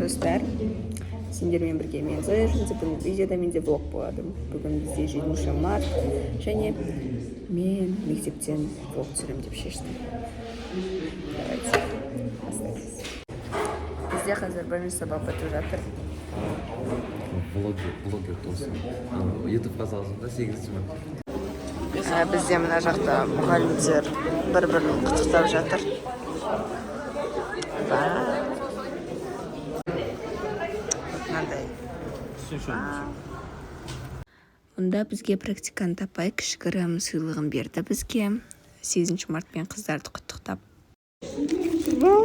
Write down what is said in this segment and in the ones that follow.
Достар! Сендермен бірге мен, Зоя. Және бүгін видеода менде влог болады. Бүгін бізде 7 март және мен мектептен влог түсіремін деп шештім. Давайте бастаймыз. Бізде қазір бірінші сабақ бітіп жатыр. Блогер, блогер болсын. Ютубқа салсын да 8 март. Бізде мына жақта мұғалімдер бір бірін құттықтап жатыр. Вау. Мынандай. Мұнда бізге практикант апай кішігірім сыйлығын берді бізге. 8 мартпен қыздарды құттықтап. Вау!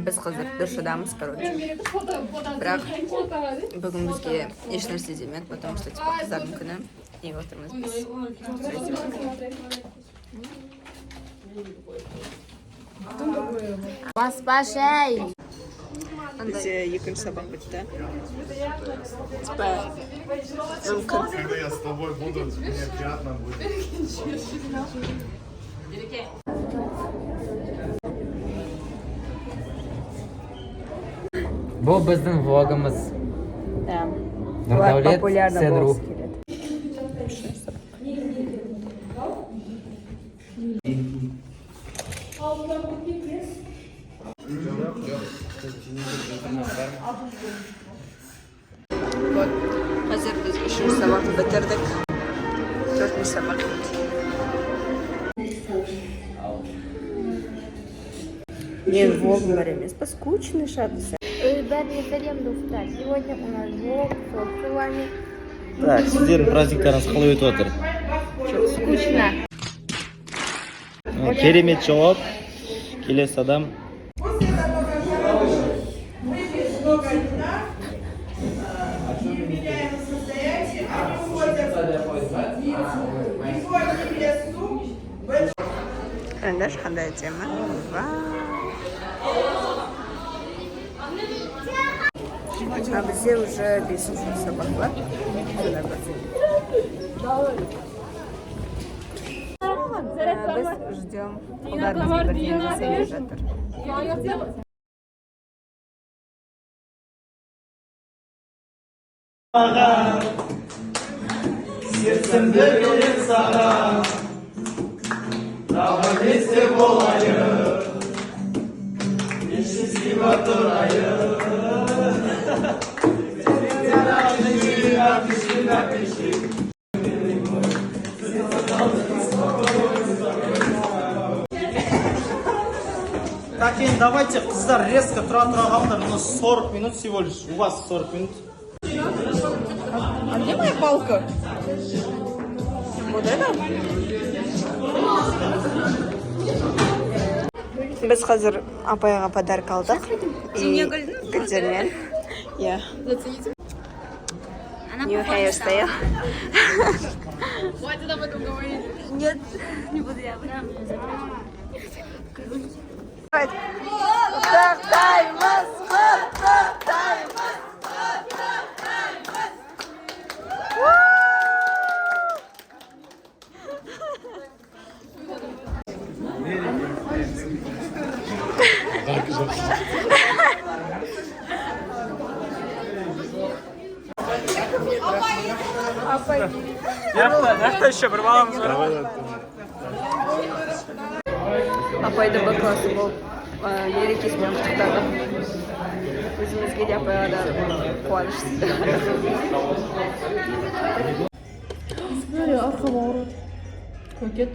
Біз қазір душыдамыз, короче. Бірақ бүгін бізге еш нәрсе демеді, потому что типа қыздардың күні. И отырмыз біз. Баспа шай. Бізде екінші сабақ бітті. Типа, мүмкін. Когда я с тобой буду, мне приятно будет. Бұл біздің влогымыз. Да. Нұрдәулет Популярно Сенру. Болғысы келеді. Үшінші сабақ. Вот. Қазір біз үшінші сабақты бітірдік. Төртінші сабақ енді. Мен влогым бар емес па? Скучный шығады. Бәріне сәлем, достар. Сегодня у нас влог с вами. Так, сіздердің праздниктарыңыз қалай өтіп жатыр? Скучно. Керемет жауап. Келесі адам. Меняем состояние, они уходят в его лесу. Қараңдаршы, қандай әдемі. Вау. А бізде уже бесінші сабақ бар. Соны көрсетейін. Біз ждем. Олар бізге бірдеңе жасай деп жатыр. Сердцемді берем саған. Тағы вместе болайық. И счастливо тұрайық. Напиши, напиши. Так, енді давайте, қыздар, резко тұра тұра қалыңдар. У нас 40 минут всего лишь. У вас 40 минут. А где моя палка? Вот это? Біз қазір апайға подарок алдық. И гүлдермен. Иә. New hairstyle. Хватит об этом говорить. Нет, не буду я об этом. Құттықтаймыз, құттықтаймыз, құттықтаймыз. Жақта еще бір баламыз бар. Апайды Б классы болып мерекесімен құттықтадық. Өзімізге де, апайға да қуаныш.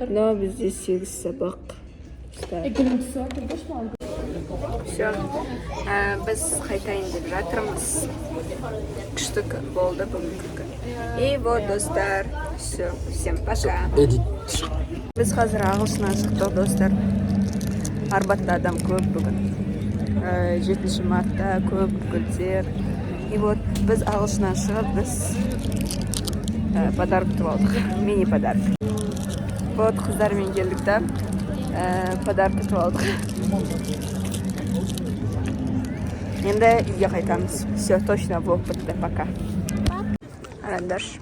Но бізде сегіз сабақ. Все, біз қайтайын деп жатырмыз. Күшті күн болды бүгінгі күн. И вот, достар, все, всем пока. Біз қазір ағылшыннан шықтық, достар. Арбатта адам көп бүгін. 7 мартта көп гүлдер. И вот біз ағылшыннан шығып, біз подарок күтіп алдық, мини подарок. Вот қыздармен келдік та, подарок күтіп алдық. Енді үйге қайтамыз. Все, точно влог бітті. Пока. Қараңдаршы.